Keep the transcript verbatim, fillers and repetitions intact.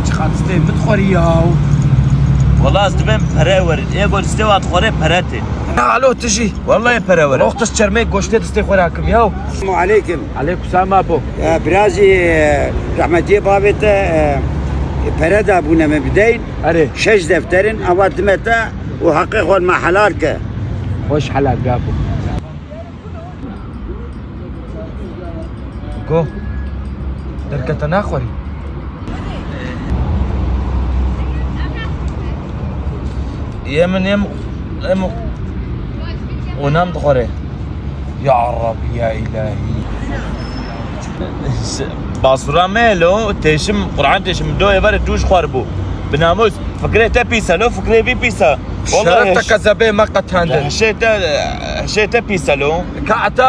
Çiqas distê min dixwarî ya. Wala ez dibêm pere werin. Ê go distê wa dixwarê pere tê. Alo tijî. Wallahî pere werin. Roxtiş çermê goştê distê xwe rakim ya. Selamu aleykum. Aleykum selam apo. Birazî rehmetiyê bavê te pere da bûne me bideyn. Erê. Şeş defterin ava dime te û heqê xwe me helal ke. Hoş helal be apo. Go. Derkete naxwarî. Yê min yê min û nam dixware. Ya Rab ya îlahî. Basura me lo têşim, Quran têşim do êvarê tûj xwar bû. Bi namus, fikrê te pîs e lo, fikrê vî pîs e. Şeref te kezebê me qetendin. Hişê te, hişê te pîs e lo. Ka ata